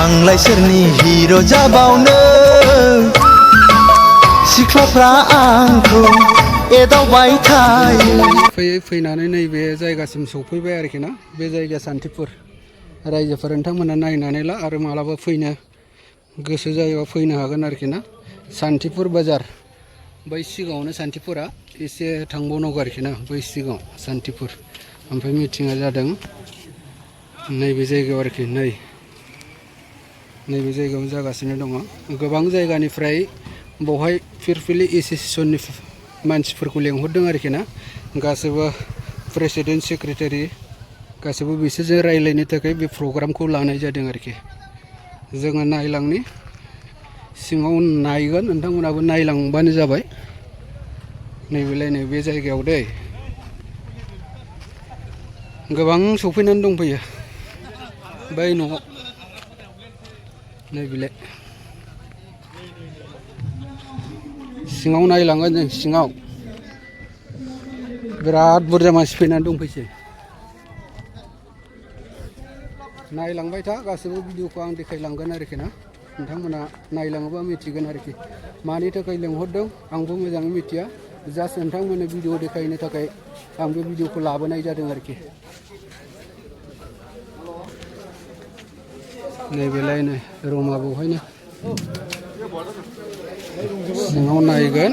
आंलाय सोरनि हिर' जाबावनो सिख्लाफ्रा आंखौ एदावबाय थायो। फैनानै नैबे जायगासिम सफैबाय आरोखि ना। बे जायगाया सान्तिपुर। रायजोफोर नोंथांमोना नायनानै ला आरो मालाबा फैनो गोसो जायोबा फैनो हागोन आरोखि ना। सान्तिपुर बाजार बै सिगाङावनो सान्तिपुरा एसे थांबावनांगौ आरोखि ना। बै सिगाङाव सान्तिपुर ओमफ्राय मिटिङा जादों नैबे जायगायाव आरोखि। नैबे जायगायावनो जागासिनो दङ। गोबां जायगानिफ्राय बेवहाय फिरफिलि एस'सिएसननि मानसिफोरखौ लेंहरदों आरोखि ना। गासैबो प्रेसिडेन्ट सेक्रेटारि गासैबो बिसोरजों रायज्लायनो थाखाय बे प्रग्रामखौ लानाय जादों आरोखि। जोङो नायलांनि सिङाव नायगोन, नोंथांमोनाबो नायलांबानो जाबाय। नैबेलाय नैबे जायगायाव दै गोबां सफैनानै दंफैयो बै न'आव। नैबेलाय सिङाव नायलांगोन जों। सिङाव बिराद बुरजा मानसि फैनानै दंफैसै। नायलांबाय था, गासैबो भिडिअखौ आं देखायलांगोन आरोखि ना। नोंथांमोना नायलाङोबा मिथिगोन आरोखि मानि थाखाय लेंहरदों। आंबो मोजाङै मिथिया, जास्ट नोंथांमोननो भिडिअ देखायनो थाखाय आं बे भिडिअखौ लाबोनाय जादों आरोखि। नैबेलाय नै रुमा बेवहायनो सिङाव नायगोन।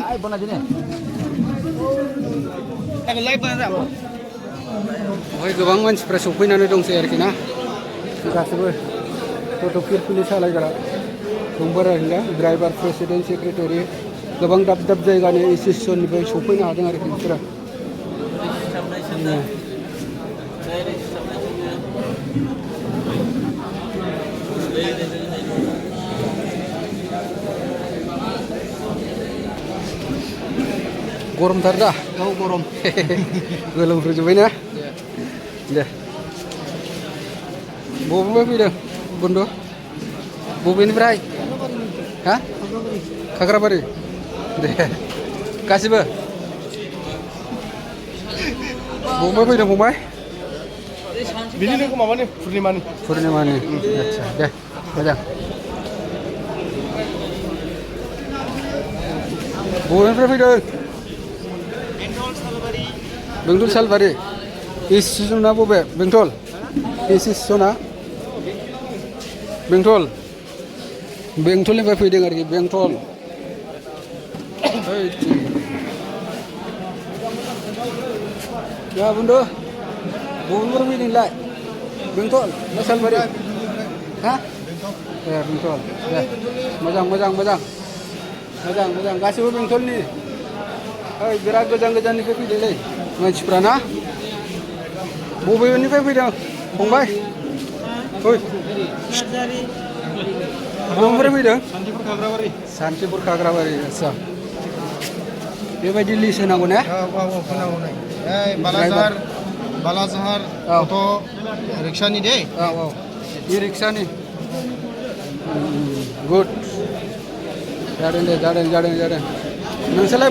बेवहाय गोबां मानसिफ्रा सफैनानै दंसै आरोखि ना। गासैबो टट' फिरफिलि सालायग्रा दंबार आरोखि ना। ड्राइभार, प्रेसिडेन्ट, सेक्रेटारि गोबां दाब दाब जायगानि एस'सिएसननिफ्राय सफैनो हादों आरोखि बिसोरो। गरमथार दा? औ गरम। गोलोमफ्रुजोब्बाय ना? दे बबेनिफ्राय फैदों बन्दु? बबेनिफ्राय? हा? खाग्राबारि। दे गासिबो बबेनिफ्राय फैदों फंबाय? बिनि लोगो माबानि पुर्निमानि। आदसा दे मोजां। बबेनिफ्राय फैदों? बेंटल सालबारि। एस'सिएसना बबे? बेंटल एस'सिएसना बेंटल। बेंटलनिफ्राय फैदों आरोखि, बेंटल। या बन्दु बबेनिफ्राय फैदों नोंलाय? बेंटल ना सालबारि? हा? ए बेंटल। दे मोजां मोजां मोजां मोजां मोजां गासैबो बेंटलनि। ओइ बिराद गोजान गोजाननिफ्राय फैदोंलै मानसिफ्रा ना। बबेनिफ्राय फैदों फंबाय? ओइ बबेनिफ्राय फैदों? सान्तिपुर खाग्राबारि। सान्तिपुर खाग्राबारि। आदसा बेबायदि लिस्ट होनांगौ ने? औ खोनागौ नै। बालाझार अट' रिक्सानि दे। औ इ रिक्सानि। गुड जादों दे, जादों। नोंसोरलाय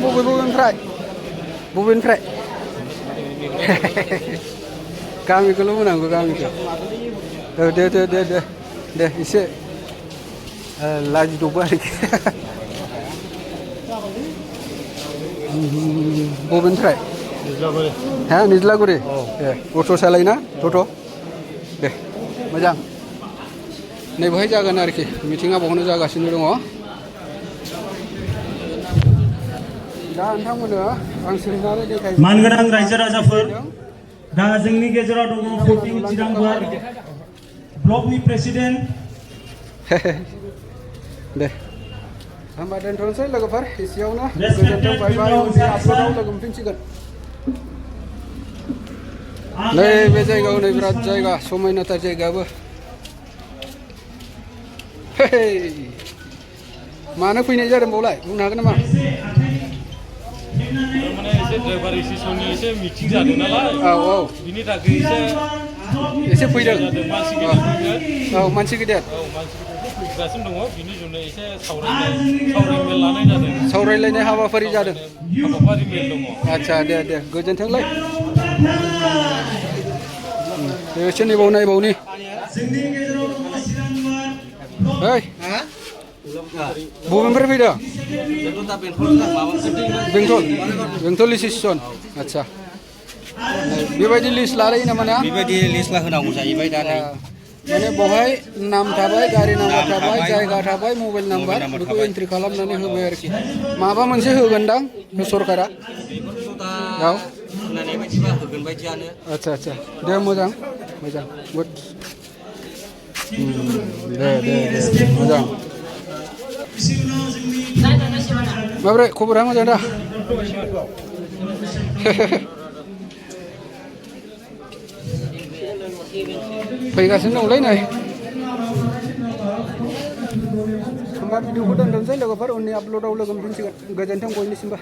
बबेनिफ्राय? गामिखौल' बुंनांगौ, गामिखौ। औ दे एसे लाजिदबो आरोखि। बबेनिफ्राय? निज्लागुरि। हा निज्लागुरि। ए अट' सालायोना? टट'। दे मोजां। नै बेवहाय जागोन आरोखि मिटिङा, बावनो जागासिनो दङ। दा नोंथांमोननो आं सोंनानै देखाय। मानगोनां रायजो राजाफोर, दा जोंनि गेजेराव दङ फटिं चिरांबार ब्लकनि प्रेसिडेन्ट। दे होमबा दोनथ'नोसै लोगोफोर एसेयावनो। गोजोन्थों, बाय बाय। उननि आपल'डआव लोगो मोनफिनसिगोन। नै बे जायगायाव नै बिराद जायगा, समायनाथार जायगायाबो। मानो फैनाय जादों बावलाय बुंनो हागोन नामा? माने एसे ड्राइभार एस'सिएसननि एसे मिटिं जादों नालाय। औ बिनि थाखाय एसे फैदों। मानसि गिदिर फैगोन। औ मानसि गिदिर। औ मानसि गिदिर फैगासिनो दङ। बिनि जुनै एसे सावरायमेल लानाय जादों। सावरायलायनाय हाबाफारि जादों। हाबाफारि मेल दङ। आदसा दे गोजोन्थोंलाय। एसे नेबाव नायबावनि। जोंनि गेजेराव दङ चिरांबार Hei, बबेनिफ्राय फैदों? बेंटल स्टेसन आदसा बेबायदि लिस्ट लालायो नामा ना? बेबायदि लिस्ट लाहोनांगौ जाहैबाय दा नै माने बेवहाय नाम थाबाय गारि नाम्बार थाबाय जायगा थाबाय मबाइल नाम्बार बेखौ एन्ट्रि खालामनानै होबाय आरोखि माबा मोनसे होगोनदां सरकारा बेफोरखौ दा औ खोनानाय बायदिबा होगोन बायदियानो आदसा आदसा दे मोजां मोजां गुड दे मोजां माब्रै खबरा मोजां दा फैगासिनो दंलै नै होमबा भिडिअखौ दोनथ'नोसै लोगोफोर उननि आपल'डआव लोगो मोनफिनसिगोन गोजोन्थों बयनिसिमबो